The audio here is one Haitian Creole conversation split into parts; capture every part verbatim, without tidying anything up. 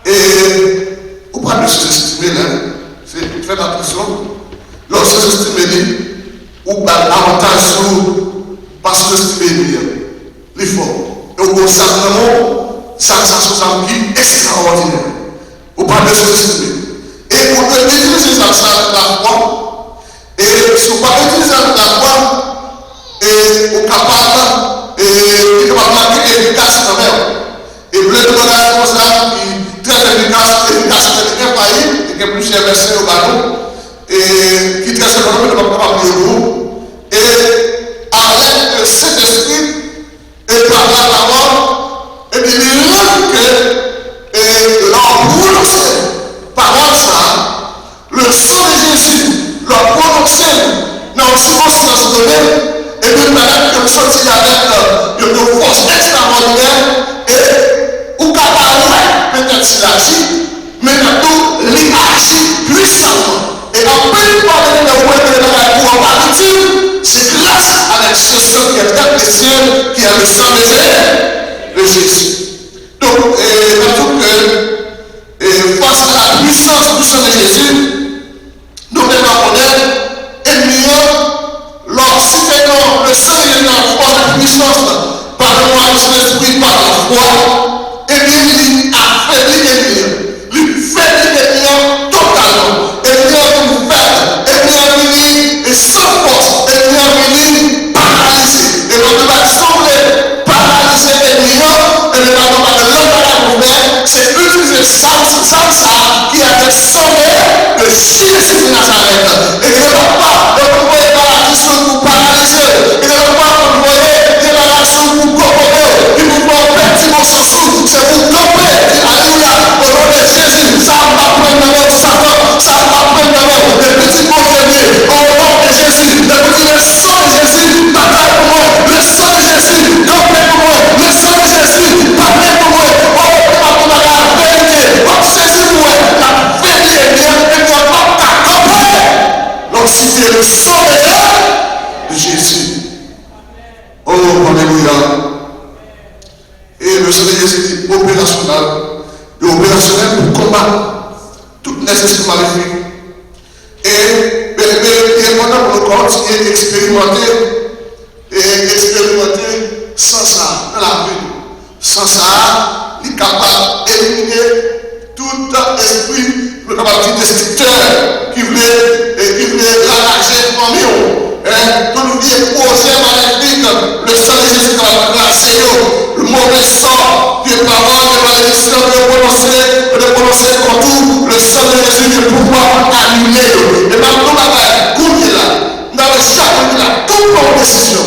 E ou pa dwe souzestime l, en. Se fè atansyon. Lè w souzestime li, ou ba l avantaj sou ou pa souzestime li an. Li fò. E ou gen yon zam nan men w, zam sa se yon zam ki ekstraòdinè. Ou pa dwe souzestime. E ou dwe itilize zam sa avèk lafwa. E si w pa itilize l avèk lafwa, e ou kapab, e li kapab manke efikas kanmenm. E vle di bagay konsa ki trè efikas, efikas nan gen fayi, e gen plizyè vèsè yo ba nou, e ki trè enpòtan, men nou p ap kapab li yo pou ou. E avèk Sentespri, e pa la pawòl, epi li rann ke, e lè w pwononse pawòl sa a, le sang de Jésus, lè w pwononse l nan yon sikonstans done, epi l pèmèt ke l soti avèk, e, yon, yon fòs ekstrawòdinè, e ou ka pa wè petèt si l aji, men tou, li aji pwisamman. E anpil fwa, lè nou wè ke bagay pou w pa itil, se gras avèk ce sang qui est très précieux, qui est le sang de Jésus, de Jésus. Donk, e, n ap di w ke, e, face à la puissance du sang de Jésus, nou menm nou konnen, ènmi an, lorsque non, le sang de Jésus, la force, la puissance, par le moyen du Saint-Esprit, par la foi, ebyen, li afebli ènmi an. Li febli ènmi an totalman. Ènmi an vin fèb. Ènmi an vini san fòs. Ènmi an vini paralize. E lè w te bay sanble paralize ènmi an, ebyen, pa gen lòt bagay pou fè, se itilize zam, zam sa a ki avèk sang de Jezi de Nazarèt. E gen lòt fwa, lè w voye maladi sou ou pou paralize w. E gen lòt fwa, lè w voye vye bagay sou ou pou kokobe w. Li pou fè w pèdi konsyans ou. Se pou w kanpe, di, alelouya, o non de Jezi, sa a m p ap pran nan men w, Satan, sa a m p ap pran nan men w, men pitit Bondye m ye, o non de Jezi, depi ki le sang de Jésus, batay pou mwen, le sang de Jésus, kanpe pou mwen, le sang de Jésus, pale pou mwen, o, m ap pran bagay a verite, w ap sezi pou wè, l ap febli ènmi an, ènmi an p ap ka kanpe. Lè w site le sang de Jésus. Oh, alelouya. E le sang de Jésus li operasyonèl, li operasyonèl pou konbat tout lèzespri malefik. E, men, men, li enpòtan pou nou kontinye eksperimante, e eksperimante san sa a nan lavi nou. San sa a, li kapab elimine tout espri, nou kapab di destriktè, ki vle, e ki vle ravaje fanmi w. Hein? Tout vye pwojè malefik, le sang de Jésus kapab kraze yo. Move sò, vye pawòl, vye malediksyon ke yo pwononse, yo te pwononse kont ou, le sang de Jésus gen pouvwa pou anile yo. E m ap di w bagay, kounye la, nan chak moun ki la, tout pran yon desizyon.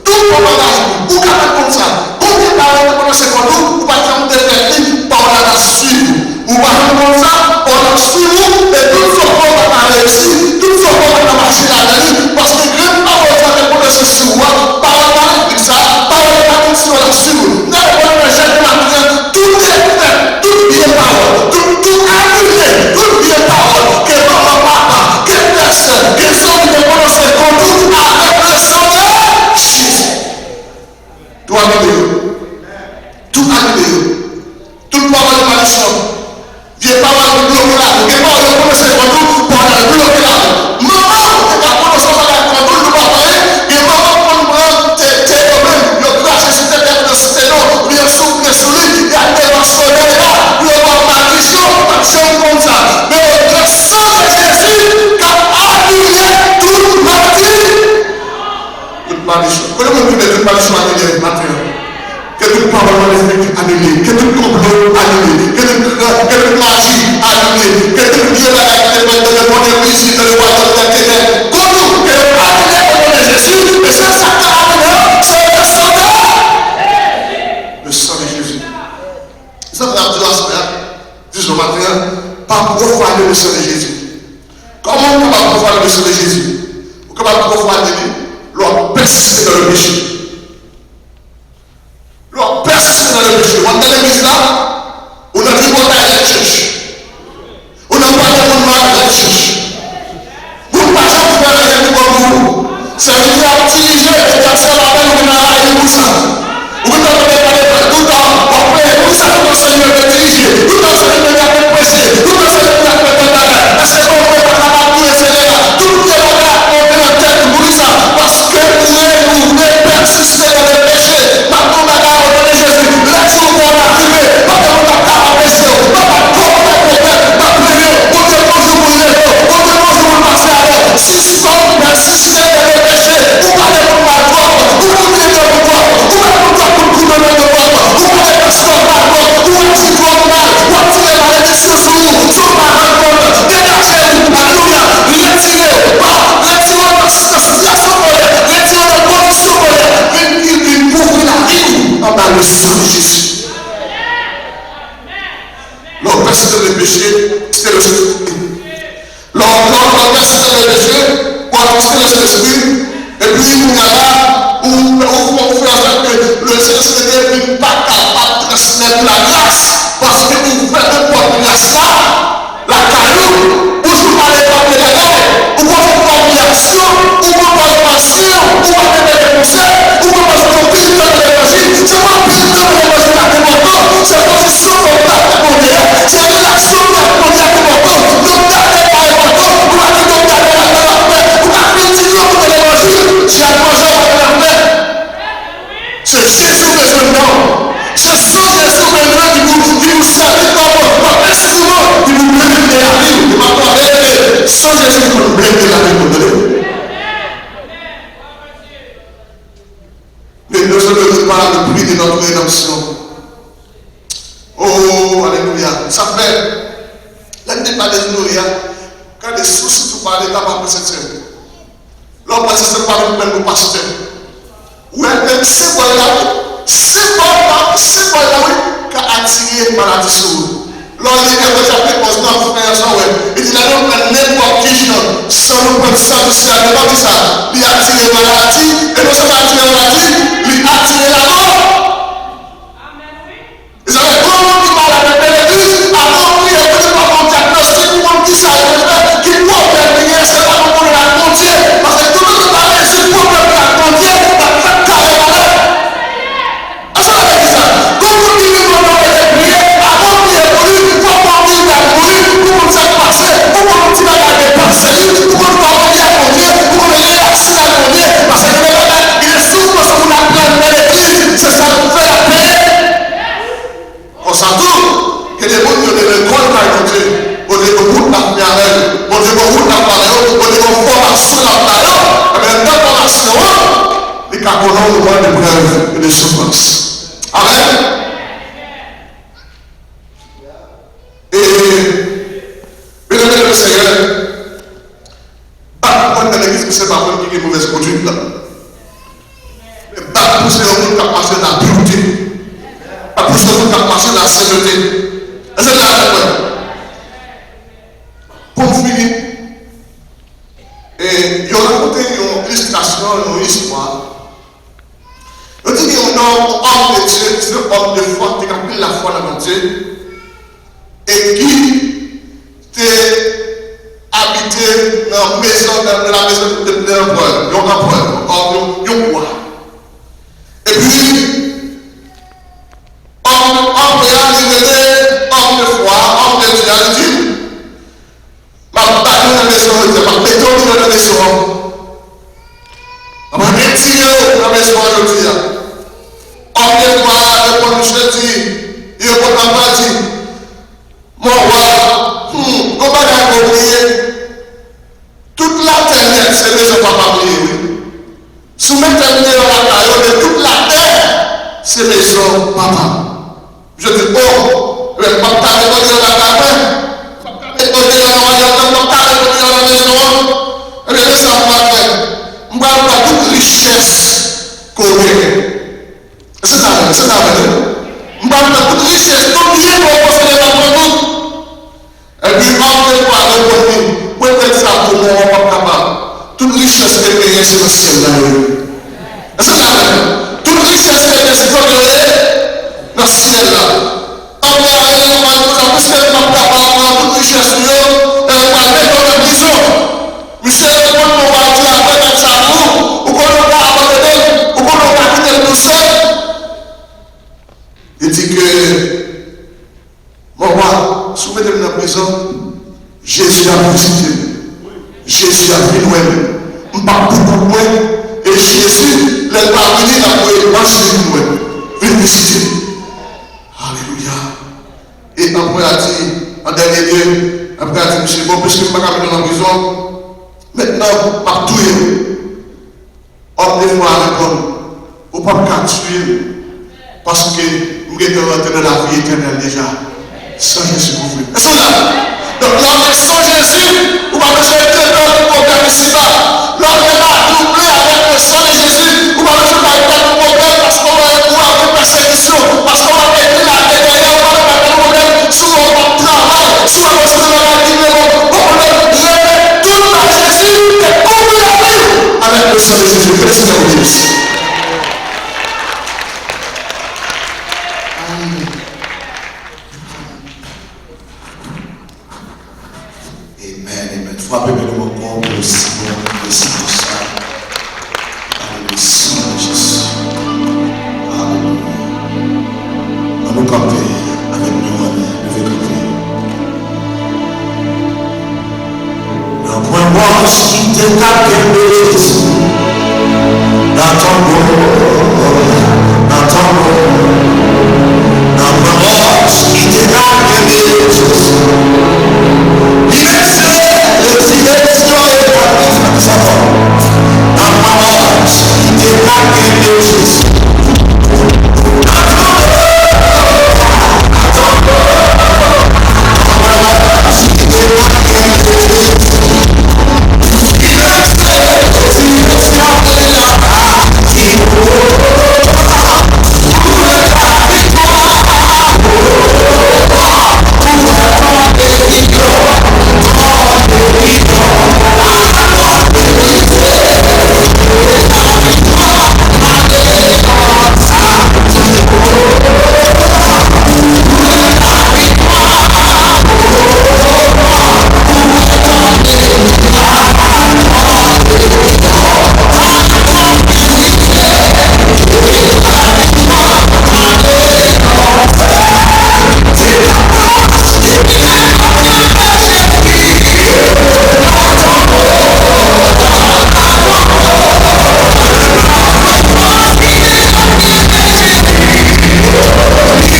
Tout bon bagay, ou ka pa konn sa. Konbyen pawòl te pwononse kont ou, ou pa t janm te fè li, pawòl la t ap swiv ou. Ou pa janm konn sa, pawòl la ap swiv ou, e tout sa w fè ou pa ka reyisi, tout sa w fè ou pa ka mache ladan li, paske grenn pawòl sa te pwononse sou ou a, pawòl malefik sa, pawòl la pa konn si w ap swiv ou. Gade pawòl nan Jèn maten an, tout efè, tout vye pawòl, tout, tout anile, tout vye pawòl ke manman, papa, ke frè, sè, ke zanmi te pwononse kont ou avèk le sang de Jésus. Tout anile yo. Tout anile yo. Tout pawòl de malichon. Vye pawòl ki bloke lavi w. Gen pawòl yo pwononse kont ou, pawòl la bloke lavi w. Manman ou te ka pwononse yon bagay kont ou, li pa fè anyen. Gen manman k konn pran te, te yo menm, yo krache sou tèt, y ap nan steno, oubyen yo souple sou li, y ap devan solèy la, pou yo ba w malichon, ou pa t janm konn sa. Men le sang de Jésus k ap anile tout maladi. Tout malichon. Kote moun ki vle tout malichon anile maten an? Ke tout pawòl malefik anile. Ke tout konplo anile. Ke tout kran, ke tout maji anile. Ke tout vye bagay ki te fèt nan lepon de Kris, nan lepon de Kris, ke yo anile o non de Jezi. E se sa k ka anile an, se le sang de, le sang de Jésus. Se sa k ap di w aswè a, di w maten an, pa pwofane le sang de Jésus. Kòman ou kapab pwofane le sang de Jésus? Ou kapab pwofane li lè w ap pèsiste nan le péché. Lè w ap pèsiste nan le péché. W ap nan legliz la, ou nan tripotay lè chèch. Ou nan pale moun mal lè chèch. Moun pa janm fè anyen ki bon pou ou. Sèvitè ap dirije, epi ap sèvi avè l, ou vin rayi l pou sa. Ou vin tande pale mal toutan, w ap plede pou sa. de peche, kite Lespri. Lè w, lè w, lè w pèsiste nan peche, w ap kite Lespri. Epi, kounye a la, ou, ou, ou fè an sòt ke Lespri de Dye vin pa kapab transmèt lagras, paske ou fè nenpòt gras la, lakay ou, ou jwenn pa nenpòt bagay, ou konn fè pwòp reyaksyon, ou konn pase pasyon, ou pa gen bèl konsèy, ou konn pase yon pil tan nan levanjil, se pa pil tan nan levanjil la ki enpòtan, se pozisyon ke w ta fè Bondye a, se relasyon w gen ak Bondye a ki enpòtan, doktè a pa enpòtan, ou pa gen doktè a gen lapè, ou ka fè ti yo pou levanjil, dyab manje w pa gen lapè. Se Jezi ou bezwen nan. Se san Jezi ou bezwen ki pou, ki pou sèvi kòm, kòm enstriman ki pou blende lavi w. E m ap pale de san Jezi ki konn blende lavi moun, tande. Mais nous devons parler de prix de notre rédemption. Oh, alelouya. Sa fè, lè n te pale de Noye a, gade, si w, si w pale, ta pa pase tè. Lè w pase, se pa menm pwen pou pastè. Ou wè, menm senbòl la, wi. Senbòl la, senbòl la, wi, ka atire maladi sou ou. Lè w li Ebre chapit onz nan, frè, sa w wè. Li di, lè nou pran nenpòt ki jan, san nou pran san misye a, nenpòt ki sa, li atire maladi, e non sèlman atire maladi, li atire lamò. E sa fè, tout moun ki malad nan legliz, avan w priye pou li, fò w fè yon dyagnostik pou konn kisa yo fè, ki pwoblèm li gen, èske l pa gon pwoblèm ak Bondye? Paske tout moun ki pa rezoud pwoblèm li ak Bondye, l ap fèk kare malad. Èske w ta di sa? Tout moun ki vin kote w rete priye, avan w priye pou li, fò w konn ki l pral mouri, pou konn sa k pase, pou konn yon ti bagay depase li, pou konn fò w priye ak Bondye, pou konn relasyon ak Bondye, paske gen de bagay, gen de soufrans moun ap pran nan legliz, se sa k fè l ap peye. Konsa tou, gen de moun yo te nan lekòl kay Bondye. Bondye gon wout l ap fè avè yo. Bondye gon wout l ap ba yo. Bondye gon fòmasyon l ap ba yo. Ebyen, nan fòmasyon an, li ka konnen yon moman de prèv e de soufrans. Amèn. E, byeneme nan Senyè, bat pou antre nan legliz, se pa moun ki gen movèz konduit la. Men bat pou se yon moun k ap mache nan la pureté. Bat pou se yon moun k ap mache nan la sainteté. Èske n la avèk mwen? Pou m fini, e, yo rakonte yon ilistrasyon, yon istwa. Yo di gen yon nonm, yon homme de Dieu, ki se yon homme de foi, ki te gen anpil lafwa nan Bondye, e ki te abite nan mezon, nan, nan la maison de, de l'empereur, yon anperè, yon, yon, yon wa. Epi, homme, anperè a, li rele homme de foi, homme de Dieu a, li di, M ap ba nou nan mezon an jodi a, m ap mete w deyò nan mezon an. M ap retire w nan mezon an jodi a. Homme de foi a reponn misye di, li reponn anperè a di, Mon wa, hmm, gon bagay mwen bliye. Tout latè nèt se mezon papa m li ye, wi. Si w mete m deyò lakay ou, men tout latè se mezon papa m. Misye di, o, ebyen, m p ap ka mete w deyò lakay mwen. M p ap ka mete w deyò nan wayòm nan, m p ap ka mete w deyò nan mezon an. Ebyen, men sa m pral fè. M pral pran tout richès ke w genyen. Èske sa vre? Èske sa vre? M pral pran tout richès, tout byen ke w posede, m ap pran tout. Epi, ann de fwa reponn li, mwen fè sa pou mwen, w ap kapab. Tout richès ke m genyen se nan syèl la yo ye. Èske sa vre? Tout richès ke m genyen se kote yo ye? Nan syèl la. Ann de fwa reponn li, piske m ap kapab pran tout richès ou yo, e m pral mete w nan prizon. Misye reponn, mwen w ap di apre mèt sa pou ou, ou konnen w pa abandone m, ou konnen w pa kite m tousèl. Li di ke Mon wa, si w mete m nan prizon, Jezi ap vizite m. Jezi ap vin wè m. M p ap pou kont mwen. E Jezi, lè l pral vini, l ap voye anj li vin wè m, vin vizite m. Alelouya. E anperè a di, an dènye lye, anperè a di misye, bon, piske m pa ka mete w nan prizon, mentnan, m ap touye w. Òm de fwa a reponn, ou p ap ka tiye m, paske m gentan rantre nan lavi etènèl deja, san Jezi kouvri m. Èske w la? Donk, lè w gen san Jezi, ou pa bezwen pè de pwoblèm isiba. Lè w gen lavi w plen avèk le sang de Jésus, ou pa bezwen bay pè de pwoblèm, paske w wè ou ap gen pèsekisyon, paske w ap ekri lage dèyè, ou pa bezwen bay pè de pwoblèm, si w wè w p ap travay, Frape men nou ankò pou yon si bon, yon si bon sa. Alelouya, Senyè Jezi. Alelouya. Ann nou kanpe avèk nou, ann leve kanpe. Nan pwen wòch ki te ka kenbe Jezi, nan tonbo, nan tonbo.